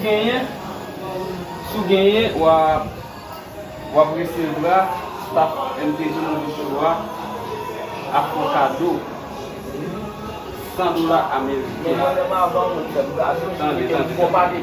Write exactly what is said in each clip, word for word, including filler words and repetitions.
Genyen, si w genyen, w ap, w ap resevwa staff M T J Movie Show a ap fè w kado san dola ameriken. Tande, tande, tande.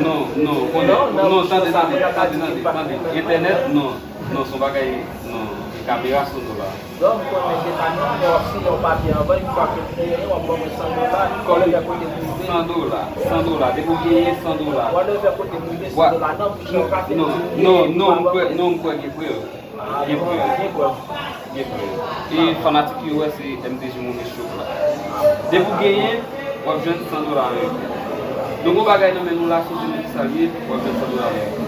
Non, non, konnen, non, tande, tande, tande, tande, tande. Entènèt, non, non, se yon bagay, non, kamera san dola. Lè w konnen depann nan, lè w ap siyen yon papye anvan, yon fwa ke w siyen, w ap ban mwen san dola, li konnen fè kote m rive. San dola, san dola, depi w genyen san dola. W al fè kote m rive, san dola, non, pou jan w ka fè m rive, non, non, m kwè, non, m kwè gen prèv. Gen prèv. Gen prèv. Gen prèv. E fanatik yo wè se M T J Movie Show la. Depi w genyen, w ap jwenn san dola ameriken. Donk, yon bagay nan men nou la, si w konnen ki sa l ye, w ap jwenn san dola ameriken.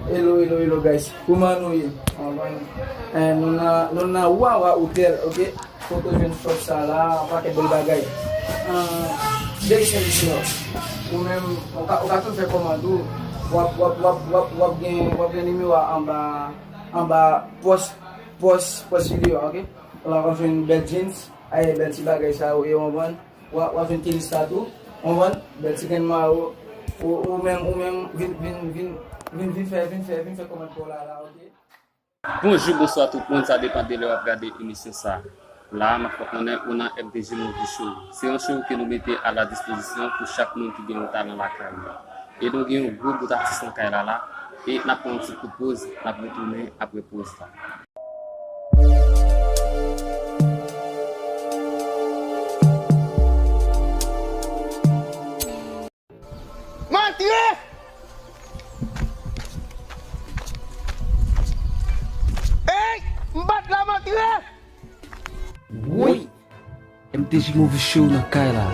Hello, hello, hello, guys. Kòman nou ye? Anvan, eh, nou nan, nou nan Wawa Hotel, ok? Kote w jwenn chòp sa la, yon pakèt bèl bagay. Eh, Jason Junior. Ou menm, ou ka, ou ka tou fè kòmand ou. W ap, w ap, w ap, w ap, w ap gen, w ap gen nimewo a anba, anba pòs, pòs, pòs videyo a, ok? La w ap jwenn bèl jeans, ay, bèl ti bagay sa yo, e w konprann? W ap, w ap jwenn tenis la tou, w konprann? Bèl ti grenn mayo, ou, ou menm, ou menm, vin, vin, vin, vin, vin fè, vin fè, vin fè kòmantè w la, la, ok? Bonjou, bonswa tout moun, sa depann de lè w ap gade emisyon sa. La, m ap fè w konnen ou nan M T J Movie Show. Se yon show ke nou mete a la dispozisyon pou chak moun ki gen yon talan lakay li. E nou gen yon gwo bout atis nan kay la la. E n ap pran yon ti kout poz, n ap retounen apre poz la. Matre! Ey! M bat la, matre! Woy! M T J Movie Show nan kay la.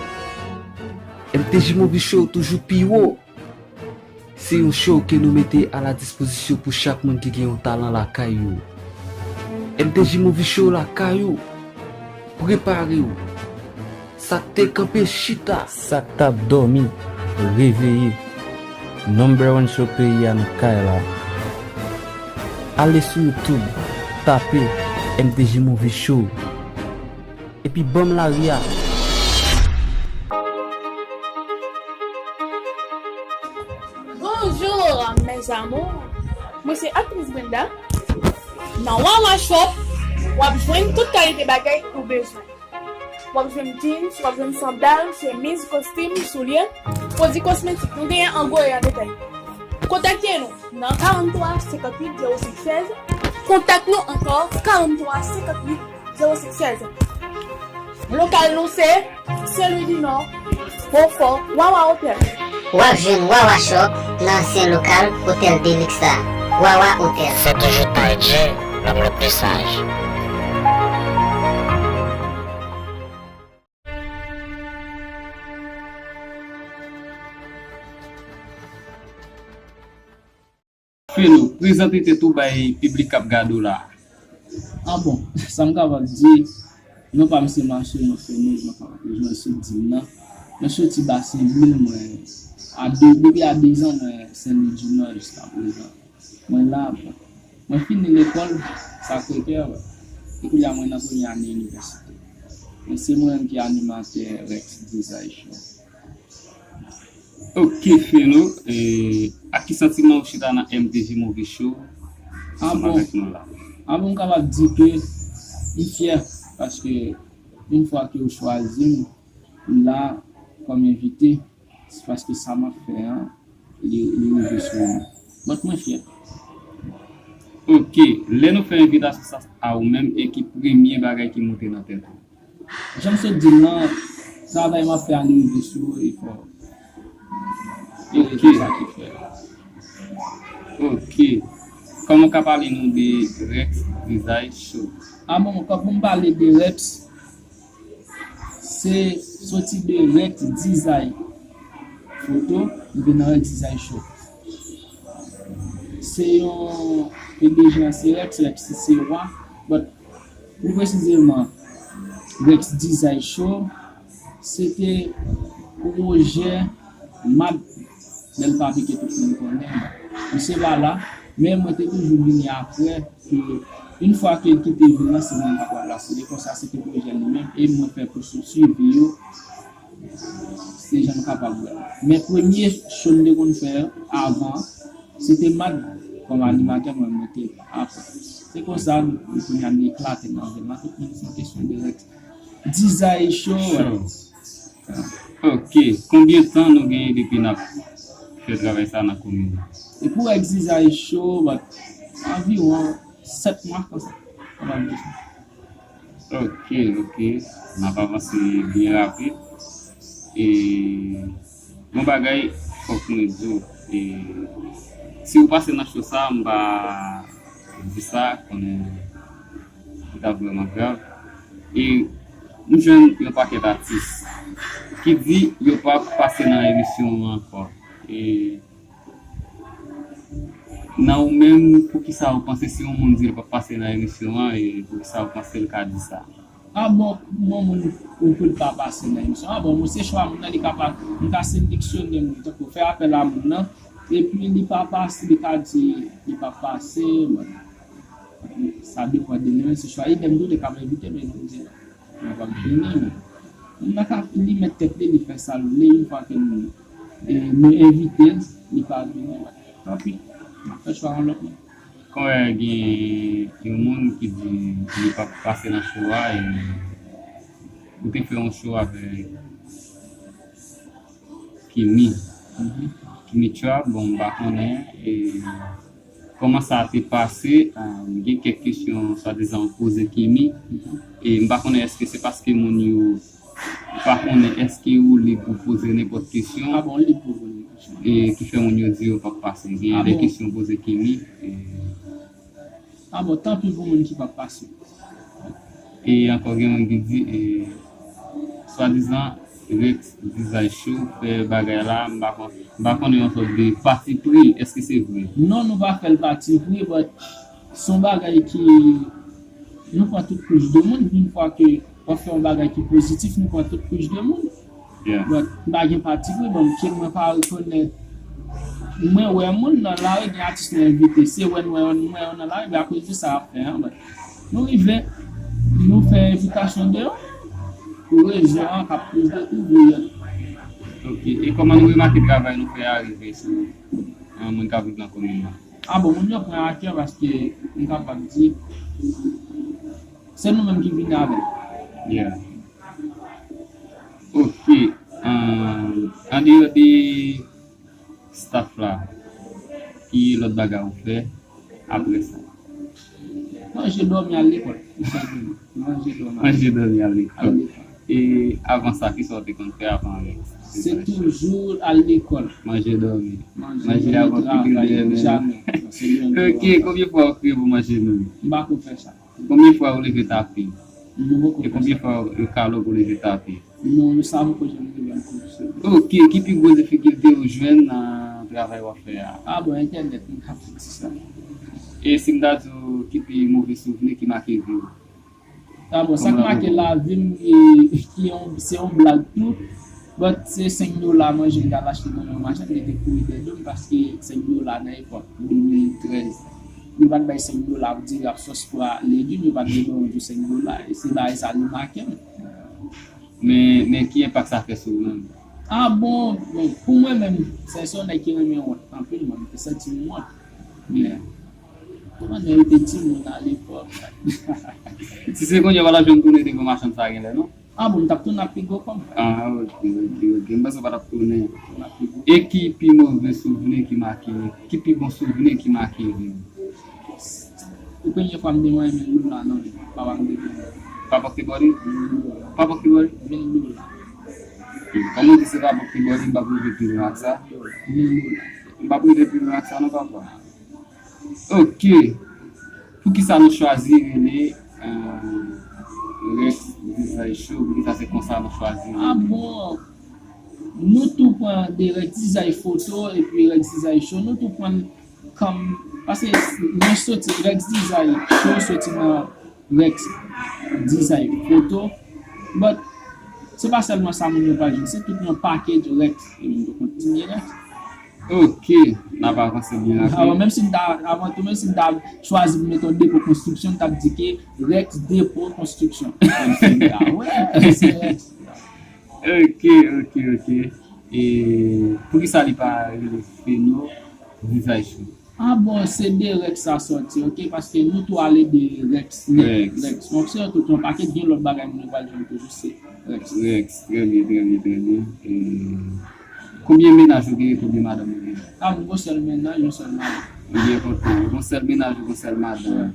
M T J Movie Show toujou pi wo. Se yon show ke nou mete a la dispozisyon pou chak moun ki gen yon talan lakay yo. M T J Movie Show lakay ou. Prepare w. Sa k te kanpe chita. Sa k t ap dòmi, reveye. Number one show peyi a nan kay la. Ale sou YouTube, tape M T J Movie Show. Epi ban m lari a. Bonjour, mes amours. Mwen se aktris Brenda. Nan Wawa Shop, w ap jwenn tout kalite bagay ou bezwen. W ap jwenn jeans, w ap jwenn sandal, chemiz, kostim, soulye, pwodui kosmetik. Nou genyen an gwo e an detay. Kontakte nou nan karannntwa senkantuit zewo senk sèz. Kontak nou ankò, karannntwa senkantuit zewo senk sèz. Lokal nou se Saint Louis du Nord, Beaufort, Wawa Hotel. W ap jwenn Wawa Shop nan ansyen lokal Hotel Delix la. Wawa Hotel. Fè toujou tay djè, nan lòt mesaj. Felo, prezante tèt ou bay piblik k ap gade w la. Ah bon, sa m kapab di, non pa m se Marcelino Fernez, mwen pa, jan l sot di m nan. Mwen soti Basenvil, mwen, a de, depi a dezan, mwen Sen Lwi di Nò jiska prezan. Mwen la, bon. Mwen fini lekòl Sacré-Cœur, e kounye a mwen nan premye ane inivèsite. Men se mwen menm ki animatè Rex Design Show. Ok, Felo, e, ak ki santiman ou chita nan M T J Movie Show ansanm avèk nou la? Ah bon, m kapab di ke m fyè, paske yon fwa ke yo chwazi m, m la kòm envite, se paske sa m ap fè an, li, li rive sou mwen. But mwen fyè. Ok, lè nou fè envitasyon sa a ou menm, e ki premye bagay ki moute nan tèt ou? Jan m sot di l lan, travay m ap fè a li rive sou mwen e fò. E rezon sa ki fè. Ok. Kòman w ka pale nou de Rex Design Show? Ah bon, kòm pou m pale de Rex, se soti de Rex Design Foto, m vin nan Rex Design Show. Se yon, P D G an se Rex, Rex se wa, but Pli presizeman, Rex Design Show, se te pwojè Mad Bèl Papi ke tout moun konnen. Misye pa la, men mwen te toujou vini apre ke, yon fwa ke l kite vil lan, se mwen k ap pral la. Se te konsa, se te pwojè li menm, e mwen fè pou swivi yo. Se jan m kapab wè l. Men premye show m te konn fè avan, se te Mad kòm animatè, mwen mwen te apre. Se konsa, kounye a m eklate nan vil la, tout moun se yon kesyon de Rex Dizay Show. Show. Ok, konbyen tan nou genyen depi n ap fè travay sa nan komin nan? E pou Rex Dizay Show, but, anviwon sèt mwa konsa. Kapab di sa. Ok, ok. N ap avanse byen rapid. E yon bagay, fòk mwen di w, e si w pase nan show sa, m pa di sa, konnen li ta vrèman grav. E m jwenn yon pakèt atis ki di yo p ap pase nan emisyon an ankò. E nan ou menm, poukisa ou panse si yon moun di l p ap pase nan emisyon an, e poukisa ou panse l ka di sa? A bon, bon moun ou pou l pa pase nan emisyon an. A bon, moun se chwa moun nan, li ka pa, m ka seleksyone moun, tankou fè apèl a moun nan, epi li pa pase, li ka di li p ap pase, bon. Sa depann de li menm, se chwa. Idèm tou, li ka envite m, men li di non. Mwen p ap vini, men moun nan ka li mèt tèt li, li fè sa l vle, yon fwa ke nou, e, nou envite l, li pa vini, tanpi, n ap fè chwa yon lòt moun. Kon wè gen yon moun ki di li p ap pase nan show a, e ou te fè yon show avèk Kimi. Kimi Trap, bon, m pa konnen, e kòman sa te pase, e, gen kèk kesyon swadizan ou poze Kimi, e m pa konnen èske se paske moun yo, m pa konnen èske ou lib pou poze nenpòt kesyon, a bon, lib pou poze kesyon, e ki fè moun yo di yo p ap pase. Gen de kesyon poze Kimi, e A bon, tanpi pou moun ki p ap pase. E ankò gen moun ki di, e, swadizan, Rex Dizay Show fè bagay la, m pa kon-, m pa konnen yon sòt de pati pri, èske se vre? Non, nou pa fè l pati pri, but se yon bagay ki, nou pran tout kouch de moun, yon fwa ke w ap fè yon bagay ki pozitif, nou pran tout kouch de moun. But m pa gen pati pri, bon, ke mwen pa rekonèt. Mwen wè moun nan lari, gen atis nou envite. Se wè nou wè, nou wè yo nan lari, men akoz de sa y ap fè an, but nou rive, nou fè envitasyon deyò pou rezon an k ap plis dekouvri yo. Ok, e kòman nou remake travay nou fè a rive sou, e, moun k ap viv nan komin nan? A bon, moun yo pran a kè paske m kapab di se nou menm ki vini avè l. Yeah. Ok. An, andeyò de staff la, ki lòt bagay ou fè apre sa? Manje, dòmi, al lekòl. Manje, dòmi, al lekòl. E avan sa, kisa w te konn fè avan Rex? Se toujou al lekòl. Manje, dòmi. Manje, dòmi, travay, jamè. Ok, konbyen fwa ou kriye pou manje, dòmi? M pa ko fè sa. Konbyen fwa ou leve tapye? E konbyen fwa ou kalo pou leve tapye? Non, sa poko janm rive m konn sa. Ok, ki pi gwo difikilte ou jwenn nan travay w ap fè a? A bon, entènèt, m ka di sa. E si m ta di w ki pi move souvni ki make vi w? A bon, sa k make lavi m, e, ki yon, se yon blag tou. But se senk dola manje m t al achte nan yon machann, li te kouri dèyè do m paske senk dola nan epòk de mil trèz, yo pa t bay senk dola pou diri ak sòs pwa, legim, yo pa t vle ban w tou senk dola. E se bagay sa li make m. Men, men ki enpak sa fè sou ou menm? A bon, bon, pou mwen menm, se, se yon nèg ki renmen wont anpil, mwen, m te santi m wont. Men, kòman nou te timoun alepòk? Si se kounye a, w pa t ap janm tounen devan machann sa genlè, non? A bon, m t ap tounen ak pi gwo kòb. A, ok, ok, ok. M panse w pa t ap tounen. E ki pi move souvni ki make, ki pi bon souvni ki make vi w? Premye fwa m te manyen mil dola nan vi m, papa m te ban m. Papa w te ba w li? Mil dola. Papa w te ba w li? Mil dola. Kòman w di se papa w te ba w li, m p ap rive pi lwen ak sa? Mil dola. M p ap rive pi lwen ak sa non, papa. Ok. Poukisa nou chwazi rele, e, Rex Dizay Show? Poukisa se konsa nou chwazi rele? A bon, nou tou pran de Rex Dizay Foto epi Rex Dizay Show, nou tou pran kòm, paske mwen soti, Rex Dizay Show soti nan Rex Dizay Foto. But se pa sèlman sa moun yo pa jwenn, se tout yon package Rex, e moun yo kontinye Rex. Ok, n ap avanse byen rapid. Avan, menm si m ta, avan tou, menm si m ta chwazi pou mete yon depo konstriksyon, m t ap di ke Rex Depo Konstriksyon. Menm si m ta, wè, se Rex. Ok, ok, ok. E poukisa li pa rele Feno Vizaj Cho? Ah bon, se de Rex sa sòti, ok? Paske nou tou ale de Rex, Rex. Rex. Donk se tout yon pakèt, gen lòt bagay moun yo pral jwenn toujou, se Rex. Rex, trè byen, trè byen, trè byen. E konbyen mennaj ou genyen, konbyen madanm ou genyen? Ah, mwen gon sèl mennaj, yon sèl madanm. Ou byen kontan. Gon sèl mennaj, gon sèl madanm.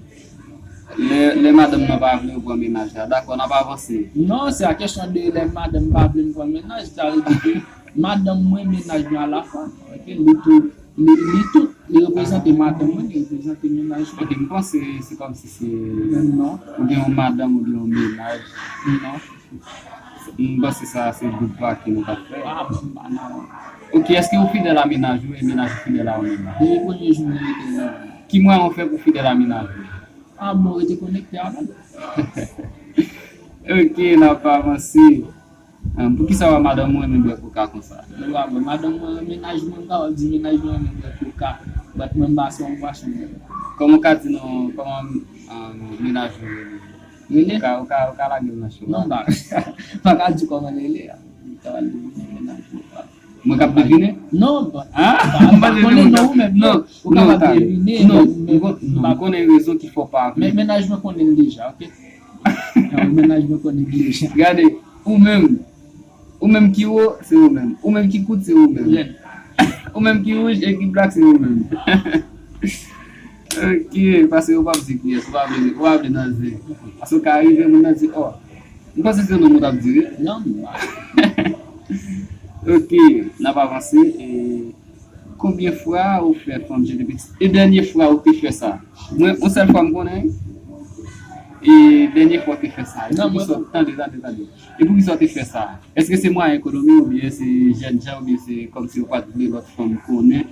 Lè, lè madanm nan pa vle ou pran mennaj la, dakò, n ap avanse. Non, se a kesyon de lè madanm pa vle m pran mennaj, sa vle di ke madanm mwen, mennaj mwen alafwa. Ok, li tou, li, li tout, li reprezante madanm mwen, li reprezante mennaj mwen. Ok, m panse se kòmsi se Non. Ou gen yon madanm, ou gen yon mennaj. Non. M panse sa se gwoup pa ki nou t ap fè. Ah, m pa nan. Ok, èske ou fidèl a mennaj ou e mennaj ou fidèl a ou menm? Depi premye jou mwen rete nan. Ki mwayen ou fè pou fidèl a mennaj ou? Ah bon, rete konekte avè l. Ok, n ap avanse. Ahn, poukisa w wè madanm ou renmen bwè koka konsa? Ou pa wè, madanm mwen, mennaj mwen, m kapab di mennaj mwen renmen bwè koka. But mwen m pa se yon bwason. Kòman w ka di nou, kòman, ahn, mennaj ou rele? Rele? Ou ka, ou ka, ou ka lage l nan cho. Non, m pa, m pa ka di kòman l rele a. M ta pral devine mennaj mwen pa. Mwen k ap devine? Non, pa, ah, pa, m pa konnen non ou menm, non. Ou kapab devine, non, men, men, m kon-, non, m konnen rezon ki fè w pa vle. Men mennaj mwen konnen l deja, ok? Non, mennaj mwen konnen l deja. Gade, ou menm, ou menm ki wo, se ou menm. Ou menm ki kout, se ou menm. Ou menm ki wouj e ki blak, se ou menm. Ok, paske ou p ap di kiyès, ou pa vle, ou pa vle nan zen. Paske ou ka rive, moun nan di, oh, m panse se non m t ap di, wi. Non, m pa. Ok, n ap avanse. E konbyen fwa ou fè fanm jete pitit? E dènye fwa ou te fè sa? Mwen, yon sèl fwa m konnen. E dènye fwa ou te fè sa? E poukisa, tande, tande, tande. E poukisa ou te fè sa? Èske se mwayen ekonomi oubyen se jèn jan oubyen se kòmsi ou pa t vle lòt fanm konnen?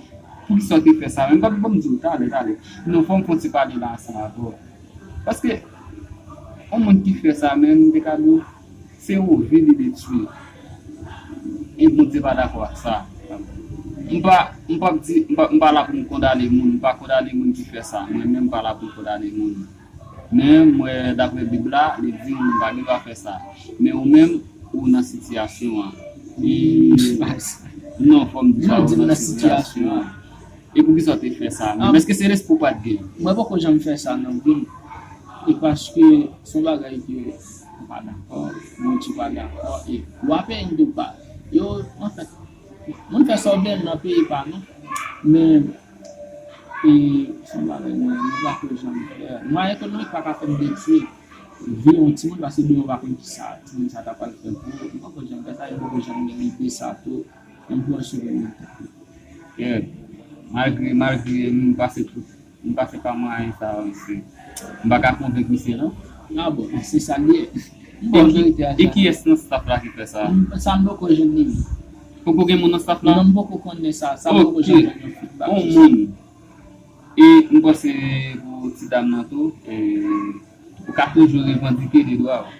Poukisa ou te fè sa? Men m p ap, ban m di w, talè, talè. Non, fò m fè yon ti pale la ansanm avè w. Paske yon moun ki fè sa menm, m te ka di w, se yon vi li detwi. E Bondye pa dakò ak sa. M pa, m p ap di, m pa, m pa la pou m kondane moun, m pa kondane moun ki fè sa. Mwen menm, m pa la pou m kondane moun. Men, m wè, daprè Bib la, li di nou pa gen dwa fè sa. Men ou menm, ou nan sitiyasyon an. E, non, fò m di sa, ou nan sitiyasyon an. E poukisa w te fè sa menm? Èske se lespri w pa t gen? Mwen poko janm fè sa nan vi m. E paske se yon bagay ke m pa dakò, Bondye pa dakò. E w ap peye m tou pa. Yo, anfèt, moun fè sa w vle nan peyi pa nou. Men, e, se yon bagay mwen, mwen poko janm fè. Mwayen ekonomik pa ka fè m detwi vi yon timoun, paske demen w pa konn kisa timoun sa ta pral fè pou ou. Mwen poko janm fè sa, e mwen poko janm gen lide sa tou. Yon pwòch sou mwen. Yeah. Malgre, malgre m pase tout, m pase pa mwayen sa yo, mesye. M pa ka konvenk misye, non. Ah bon, se sa l ye. M ba w verite a. E kiyès nan staff la ki fè sa? M, sa m poko jwenn li. Poko gen moun nan staff la? Non, m poko konnen sa. Sa m poko janm jwenn yon feedback sou sa. On moun. E m panse pou ti dam nan tou, e, ou ka toujou revandike de dwa w.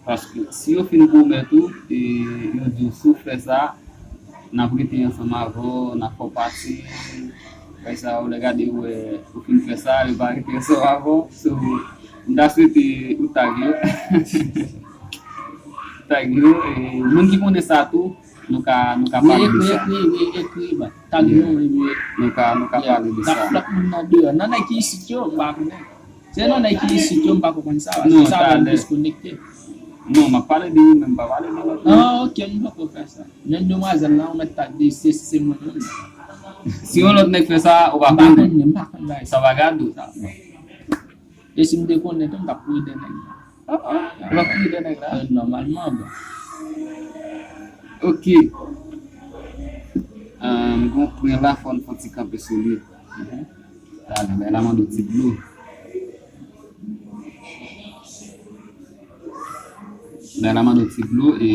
Paske si yo fin pwomèt ou, e yo di w si w fè sa, n ap rete ansanm avè w, n ap fè w pati. Bagay sa yo, lè gade yo wè ou fin fè sa, yo pa rete ansanm avè w. So, m ta swete ou tag yo. Tag yo, e moun ki konnen sa tou, nou ka, nou ka pale de sa. Wi, ekri, ekri, wi, ekri, ba. Tag nou, epi nou ka, nou ka pale de sa. N ap flòt moun nan deyò. Nan nèg ki isit yo, m pa konnen. Se nan nèg ki isit yo, m pa konprann sa, paske sa fè m diskonekte. Non, m ap pale de ou, men m pa pale de lòt moun. Ah, ok, m poko fè sa. Menm demwazèl la, ou mèt tag de se, se mwen menm. Si yon lòt nèg fè sa, ou pa konnen. M pa konnen, m pa konn bagay sa. Sa pa gade w. E si m te konnen tou, m t ap kouri dèyè nèg la. Ah, ah, w ap kouri dèyè nèg la? Eh, nòmalman, bon. Ok. Ah, m gon pwen la, fò n fè yon ti kanpe sou li. Mhm. Talè, bay la mande w ti dlo. Bay la mande w ti dlo e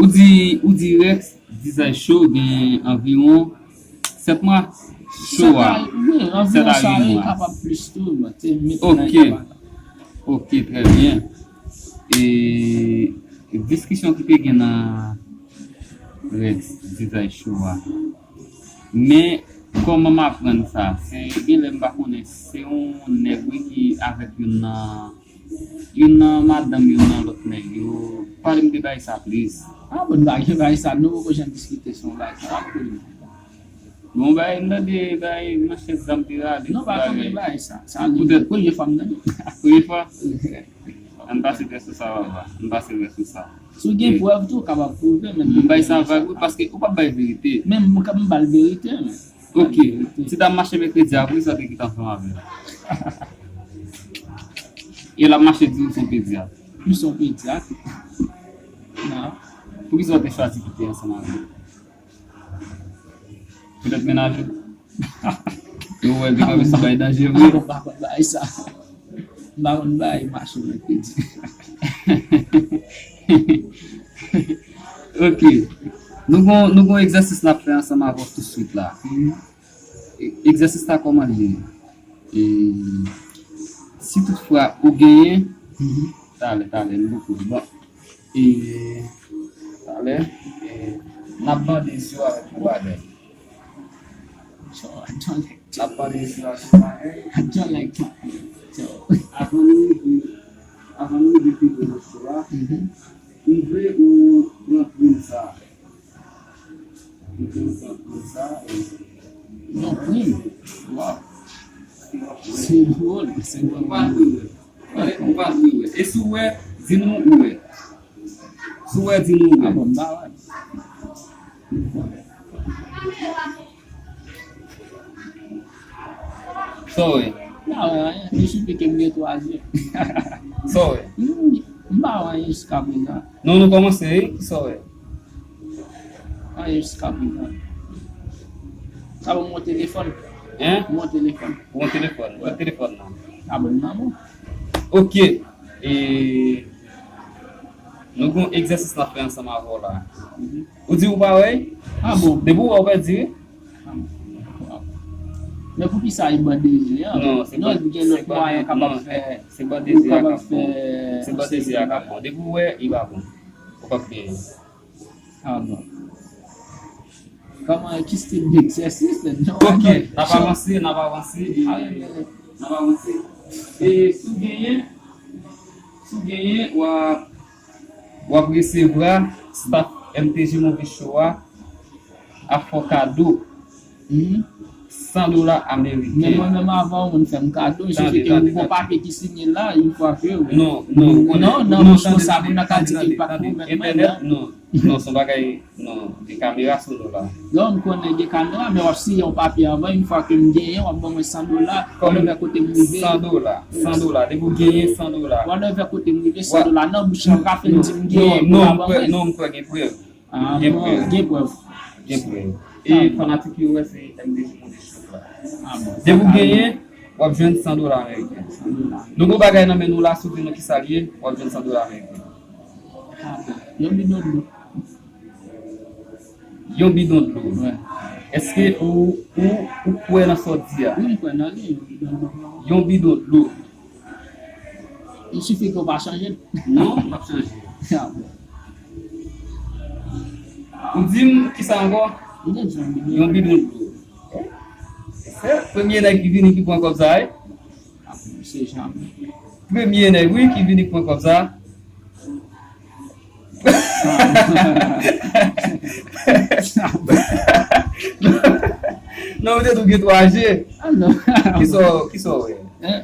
ou di, ou di Rex Design Show gen anviwon sèt mwa? Show a. Sèt a, wi, anviwon sa, li kapab plis tou, men te met nan kapab. Ok, trè byen. E diskisyon ki te gen nan Rex Design Show a. Men, kòman m aprann sa? Se, genlè m pa konnen, se yon nèg, wi, ki avèk youn nan Youn nan madanm, youn nan lòt nèg yo. Pale m de bagay sa plis. Ah, bon, bagay, bagay sa, nou poko janm diskite sou yon bagay sa. Bon, bagay, m tande bagay, machin zam te rale. Non, pa konn bagay sa. Sa, poutèt premye fwa m tande. Premye fwa? Ann pase tè sou sa, papa. Ann pase tè sou sa. Si w gen prèv tou, w kapab pwouve, men m bay sa vag, wi, paske ou p ap bay verite. Men m ka, m ba l verite, men. Ok. Ti dam mache mèkredi a, poukisa w te kite ansanm avè l? E l ap mache di w se yon pedyat. M se yon pedyat? Non. Poukisa w te chwazi kite ansanm avè l? Poutèt mennaj ou? Yo wè l te kanpe sou bay danje vre. M pa konn bagay sa. M pa konn bagay mache mèkredi. Ok. Nou gon, nou gon egzèsis n ap fè ansanm avè w tousuit la. E, egzèsis la kòman l ye? E, si toutfwa ou genyen, talè, talè, nou poko bon. E, talè, e, n ap bande zye w avèk yon bagay. So, I don't like N ap bande zye w avèk yon bagay. I don't like talking. So, avan nou rive, avan nou rive pi lwen nan show a, m vle ou pran prim sa. Ou pran prim sa, e, non, prim. Wow. Se dwòl, se vrèman dwòl. Ou pa dwe wè. E si w wè, di nou ou wè. Si w wè, di nou ou wè. Ah bon, m pa wè. Sa w wè? M pa wè anyen. Li sifi ke m gen twa zye. Sa w wè? M, m pa wè anyen jiskaprezan. Non, nou kòmanse, wi. Kisa w wè? Anyen jiskaprezan. Sa bon, m wè yon telefòn. Hein? M wè yon telefòn. Ou wè yon telefòn? Wè. Kot telefòn nan? Sa bon, nan men w. Ok. E, nou gon egzèsis n ap fè ansanm avè w la. Mhm. Ou di ou pa wè? Ah bon? Depi w wè, ou pèdi, wi. Ah bon. Men poukisa e bande zye a? Non, se non, bande, gen lòt mwayen w kapab fè, se bande zye a k ap bon. Se bande zye a k ap bon. Depi w wè, li pa bon. Ou p ap genyen. Ah bon. Kòman, ki stil egzèsis, men? Ok, n ap avanse, n ap avanse, e, n ap avanse. E si w genyen, si w genyen, w ap, w ap resevwa staff M T G Movie Show a ap fè w kado san dola ameriken. Men mwen menm, avan yon moun fè m kado, jiskaske yon papye ki siyen la, yon fwa ke... Non, non, non, non, non, non, tande, tande, tande, tande. Entènèt, non. Non, se yon bagay, non, gen kamera sou nou la. Non, m konnen gen kamera, men w ap siyen yon papye anvan, yon fwa ke m genyen, w ap ban mwen san dola, whatever kote m rive. San dola, san dola, depi w genyen san dola. Whatever kote m rive, san dola nan bouch la, w ka fè m di m genyen pou w ban mwen. Non, m kwè, non, m kwè gen prèv. Ah, gen prèv. Gen prèv. Gen prèv. E fanatik yo wè se M D G Movie Show la. Ah bon. Depi w genyen, w ap jwenn san dola ameriken. San dola. Nou gon bagay nan men nou la, si w di nou kisa l ye, w ap jwenn san dola ameriken. Ah bon. Yon bidon dlo. Yon bidon dlo. Wè. Èske ou, ou, ou kwè nan sa w di a? Wi, m kwè nan li, yon bidon dlo. Yon bidon dlo. Il suffit ke w pa chanje l. Non, m ap chanje. Ah bon. Ou di m kisa ankò? M te di yon bidon. Yon bidon dlo. Se premye nèg ki vini ki pran kòb sa, wi. Ah bon, se janm. Premye nèg, wi, ki vini ki pran kòb sa. Non, ou te tou gen twa je. Ah, non. Kisa w, kisa w wè? Hein?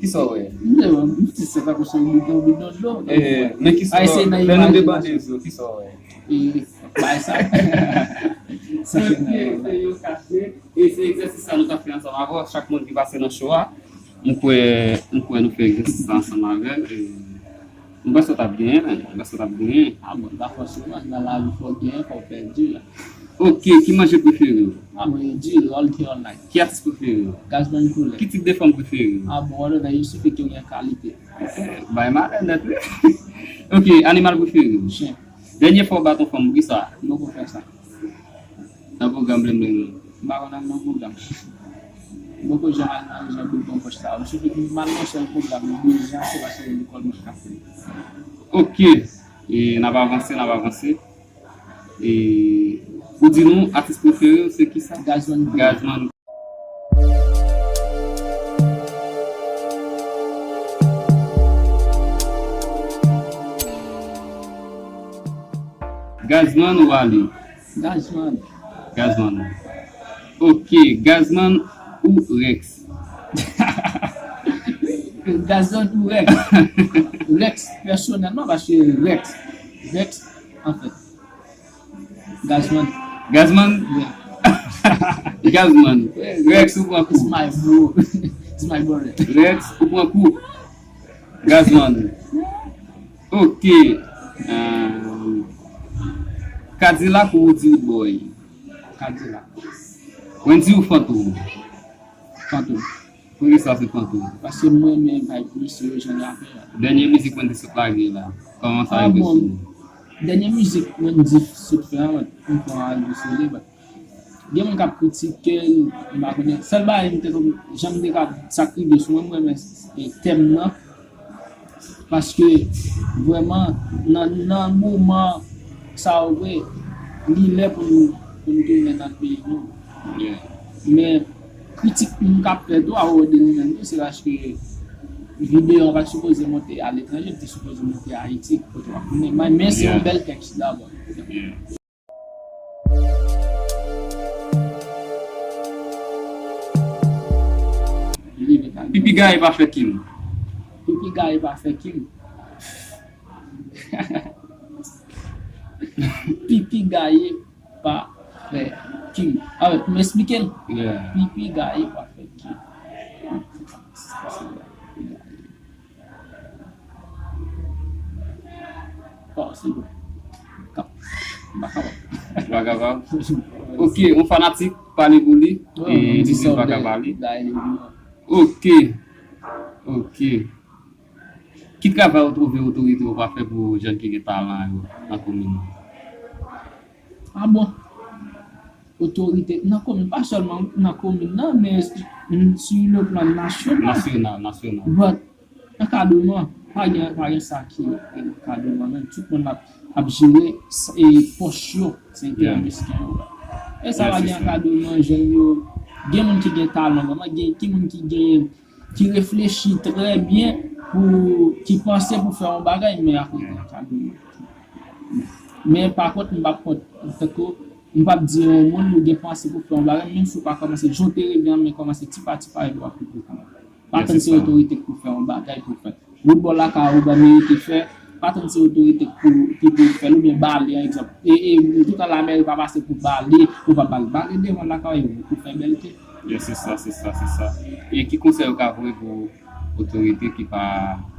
Kisa w wè? M te, m te se tankou se yon bidon, bidon dlo. Eh, men kisa w wè? Lè nou te bande zye, kisa w wè? E, bay sa. Sa se nan yo. E se egzèsis sa nou t ap fè ansanm avè w. Chak moun ki pase nan show a, m kwè, m kwè nou fè egzèsis sa ansanm avè l. E, m panse w t ap genyen, men. M panse w t ap genyen. Ah bon, pa fòseman, nan lavi fò w genyen, fò w pèdi la. Ok, ki manje prefere w? Ah, mwen, di, all day, all night. Ki atis prefere w? Gazzman Couleur. Ki tip de fanm prefere w? Ah bon, whatever, il suffit ke w gen kalite. Eh, bay malè nèt, wi. Ok, animal prefere w? Chen. Dènye fwa w bat yon fanm, poukisa? M poko fè sa. Nan pwogram blenblen nan? M pa konn al nan pwogram. M poko janm al nan jan boul konpòch sa yo. M sifi m al nan sèl pwogram, m bezwen se paske lekòl mwen k ap fè. Ok. E n ap avanse, n ap avanse. E ou di nou, atis prefere w se kisa? Gazzman. Gazzman. Gazman ou Ale? Gazman. Gazman. Ok, Gazman ou Rex? Gazman ou Rex? Rex, pèsonèlman, paske Rex, Rex, anfèt. Gazman. Gazman? Yeah. Gazman. Rex, ou pran kou. It's my bro. It's my brother. Rex, ou pran kou. Gazman. Ok. Euh, Kadilak ou Rude Boy? Kadilak. Wendyy ou Fantom? Fantom. Poukisa se Fantom? Paske m renmen vibe misye yo, jan l ap fè a. Dènye mizik Wendyy sot lage la, kòman sa rive sou ou? Dènye mizik Wendyy sot fè a, m pran al sou li, but gen moun k ap kritike l, m pa konnen. Sèl bagay m te, jan m te ka, sa k rive sou mwen, m renmen, e, tèm nan. Paske vrèman, nan, nan moman sa yo vre, li lè pou nou, pou nou tounen nan peyi nou. Yeah. Men kritik m k ap fè tou a Rodney menm tou, se paske videyo an pa t sipoze monte aletranje, li te sipoze monte Ayiti, kote w ap konnen. Men, men se yon bèl tèks dabò. Yeah. Pipi gaye pa fè Kim. Pipi gaye pa fè Kim. Pipi gaye pa fè Kim. Alò, pou m esplike l. Yeah. Pipi gaye pa fè Kim. Oh, se bon. Kap. M pa kapab. Ou pa kapab? Ok, yon fanatik pale pou li. E li menm pa ka pale. Ok. Ok. Ki travay ou twouve otorite yo pa fè pou jèn ki gen talan yo nan komin nan? Ah bon. Otorite nan komin, pa sèlman nan komin nan, men s-, sur le plan national. Nasyonal, nasyonal. But, ankadreman, pa gen, pa gen sa ki ankadreman menm. Tout moun ap, ap jere s-, e pòch yo, se enterè mesken yo. E sa pa gen ankadreman, jèn yo, gen moun ki gen talan, vrèman, gen, gen moun ki gen ki reflechi trè byen pou, ki panse pou fè yon bagay, men akoz de ankadreman. Men pa kont, m p ap kont, tankou, m p ap di yon moun ou gen panse pou fè yon bagay, menm si w pa kòmanse, jan w te reve an, men kòmanse ti pa ti pa, epi w ap rive pi lwen. Pa tann se otorite k pou fè yon bagay pou fè. Wout bò lakay ou pa merite fè, pa tann se otorite k pou, ki pou fè l, oubyen bale, an egzanp. E, e, toutan lamèri pa pase pou bale, ou pa bale. Bale devan lakay ou, pou fè bèlte. Yeah, se sa, se sa, se sa. E ki konsèy ou ka voye pou otorite ki pa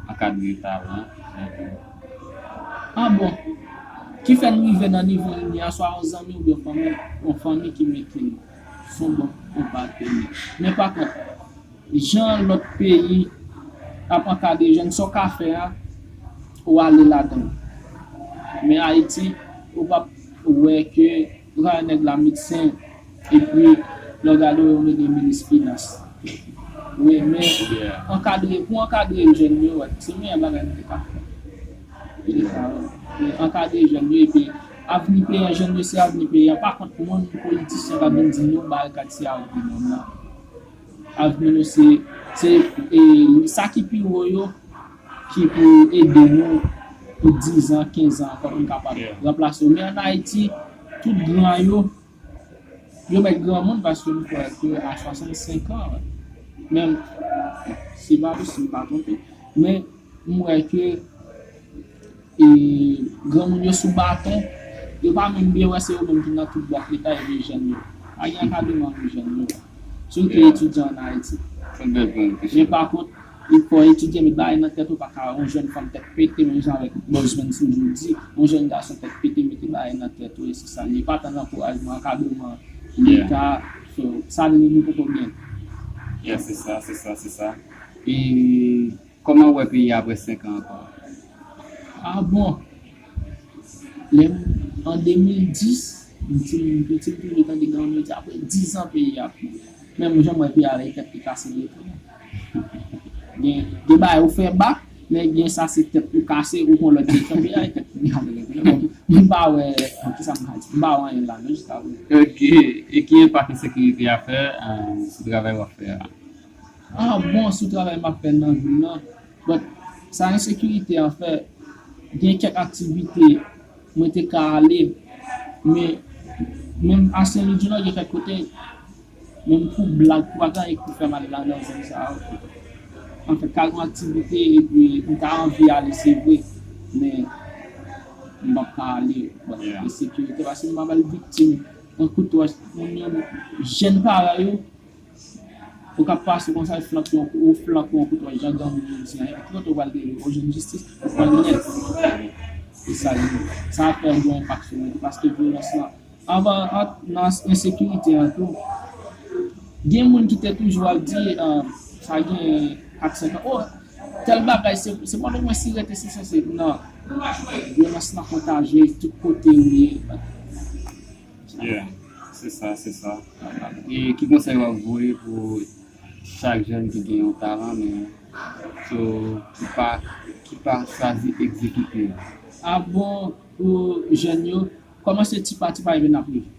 ankadre talan? Ah bon. Ki fè n rive nan nivo n ye a, swa yon zanmi oubyen yon fanmi, yon fanmi ki mete n. Se yon bon, yon patnè. Men pa kont, jan lòt peyi ap ankadre jèn, sa w ka fè a, ou ale ladan l. Men Ayiti, ou p ap wè ke ou ka wè nèg la medsen, epi lè w gade w, yo mete minis finans. Wi, men ankadre, pou ankadre jèn yo, wè, se meyè bagay nou te ka fè. Li te ka, men ankadre jèn yo, epi avni peyi an, jèn yo se avni peyi an. Pa kont moun politisyen k ap vin di nou barikad se avni moun nan. Avni nou se, se, e, sa ki pi wo yo, ki pou ede nou pou diz an, kenz an ankò, pou n kapab ranplase yo. Men ann Ayiti, tout gran yo, yo mèt granmoun paske m kwè ke a swasannsenk an, menm, se pa posib, m pa twonpe, men m wè ke e granmoun yo sou baton, yo pa menm byen wè se yo menm ki nan tout bwat leta epi jèn yo. Pa gen ankadreman pou jèn yo. Sitou etidyan ann Ayiti. Men pa kont, li fò etidye, met bagay nan tèt ou, pa ka yon jèn fanm tèt pete, menm jan avèk Buzz Benson jodi, yon jèn gason tèt pete, mete bagay nan tèt ou, e se sa l ye. Pa tann ankourajman, ankadreman leta, so, sa nou, nou poko gen. Yeah, se sa, se sa, se sa. E Kòman w wè peyi a apre senk an ankò? Ah bon. Lè m, an de mil dis, m ti, m piti, m toujou tande granmoun yo di, apre diz an peyi a ap move. Men m janm wè peyi a avèk tèt ki kase retounen. Gen, gen bagay ou fè bak, men gen sa se tèt ou kase, ou pran lòt direksyon, peyi a avèk tèt ki kase retounen. Bon, m pa wè, kisa m ka di, m pa wè anyen ladan jiska prezan. Ok, e ki enpak ensekirite a fè, euh, sou travay w ap fè a? Ah bon, sou travay m ap fè nan vil lan. But sa ensekirite an fè, gen kèk aktivite Mwen te ka ale, men menm a Sen Lwi di Nò, gen kèk kote, menm pou blag, pou bagay, pou fè m al ladan zòn sa yo. Anfèt, ka gen aktivite, epi m ta anvi ale, se vre, men m p ap ka ale. Bon, ensekirite, paske m pa pral viktim yon kout wòch, moun yo, jèn parèy yo, ou ka pase konsa, ou flanke yon, ou flanke yon kout wòch, jan gang yo di, an, ki kote ou pral rele, ou jwenn jistis, ou pran nèt. E sa, sa fè yon gwo enpak sou mwen, paske vyolans lan, anvan, an, nan ensekirite an tou, gen moun ki te toujou ap di, ah, sa gen kat senk an, oh, tèl bagay, se, se pa mwen si rete, se, se, se, non. Vyolans lan kontajye tout kote ou ye. Yeah, se sa, se sa. E ki konsèy w ap voye pou chak jèn ki gen yon talan, men so, ki pa, ki pa chwazi egzekite l? Ah bon, pou jèn yo, kòmanse ti pa ti pa epi n ap rive.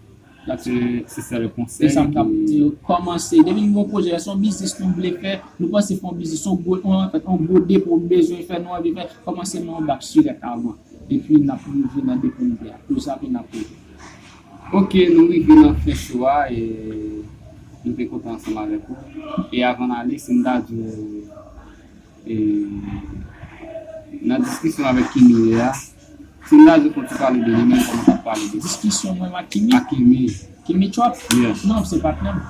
Se, se sèl konsèy. E sa m t ap di yo, kòmanse. Depi nou gen yon pwojè, se yon biznis nou vle fè, nou panse fè yon biznis, yon gwo, yon, anfèt, yon gwo depo nou bezwen fè, nou anvi fè, kòmanse nan yon bak sirèt avan. Epi n ap rive nan depo nou vle a. Plis rapid n ap rive. Ok, nou rive nan fen show a e nou te kontan ansanm avèk ou. E avan n ale, si m ta di w, e, nan diskisyon avèk Kimi ye a, si m ta di w fò w ti pale de li menm, kòman w t ap pale de li? Diskisyon mwen ak Kimi? Ak Kimi. Kimi Trap? Yes. Non, se patnè m.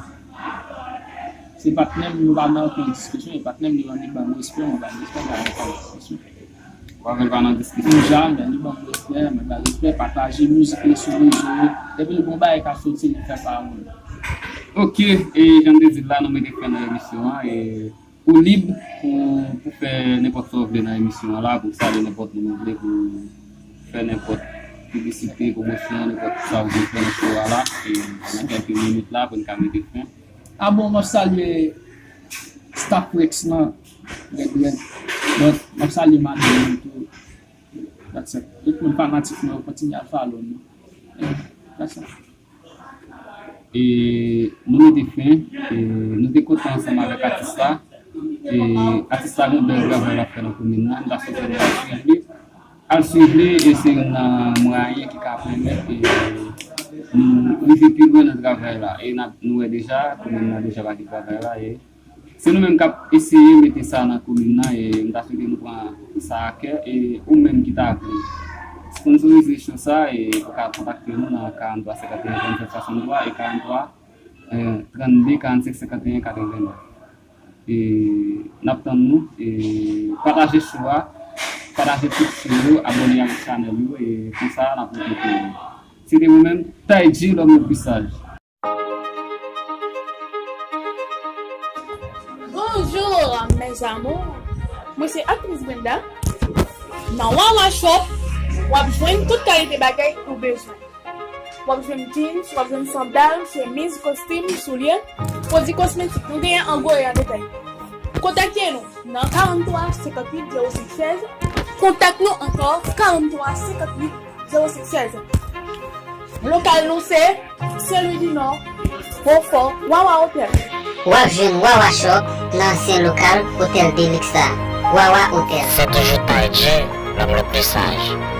Se patnè m, nou pa nan okenn diskisyon, e patnè m li ban m respè, mwen ba l respè, m pa nan okenn diskisyon. Ou avè l pa nan diskisyon? Jamè, li ban m respè, mwen ba l respè, pataje mizik li sou rezo yo. Depi l gen yon bagay k ap soti, li fè sa a moun. Ok, e jan m te di l la, nou mete fen nan emisyon an, e ou lib pou, pou fè nenpòt sa w vle nan emisyon an la, pou salye nenpòt moun ou vle, pou fè nenpòt piblisite, pwomosyon, nenpòt sa w vle fè nan show a la, e nan kèlke minit la, pou n ka mete fen. Ah bon, m ap salye staff Rex lan, rèd rèd. Bon, m ap salye madanm mwen tou. That's it. Tout moun fanatik mwen yo kontinye al follow nou. That's it. E nou mete fen, e nou te kontan ansanm avèk atis la. E atis la gen bèl travay l ap fè nan komin nan, m ta swete nou al swiv li. Al swiv li, e se youn nan mwayen ki ka pèmèt e nou rive pi lwen nan travay la. E n ap, nou wè deja, komin nan deja bati travay la. E se nou menm k ap eseye mete sa nan komin nan. E m ta swete nou pran sa a kè. E ou menm ki ta vle sponsorize show sa, e ou ka kontakte nou nan karant twa senkanteyen vennsèt swasanntwa e karant twa, e, trannde karannsenk senkanteyen katrevennnèf. E n ap tann nou. E pataje show a, pataje tout show yo, abòne ak chanèl yo, e konsa n ap monte pi lwen. Se te mwen menm, Taïdji, lòm le pli saj. Bonjour mes amours. Mwen se aktris Brenda. Nan Wawa Shop, w ap jwenn tout kalite bagay ou bezwen. W ap jwenn jeans, w ap jwenn sandal, chemiz, kostim, soulye, pwodui kosmetik. Nou genyen an gwo e an detay. Kontakte nou nan karant twa senkantuit zewo senk sèz. Kontak nou ankò karant twa senkantuit zewo senk sèz. Lokal nou se Sen Lwi di Nò, Bofò, Wawa Hotel. W ap jwenn Wawa Shop nan ansyen lokal Hotel Delix la. Wawa Hotel. Se toujou Taïdji, lòm le pli saj.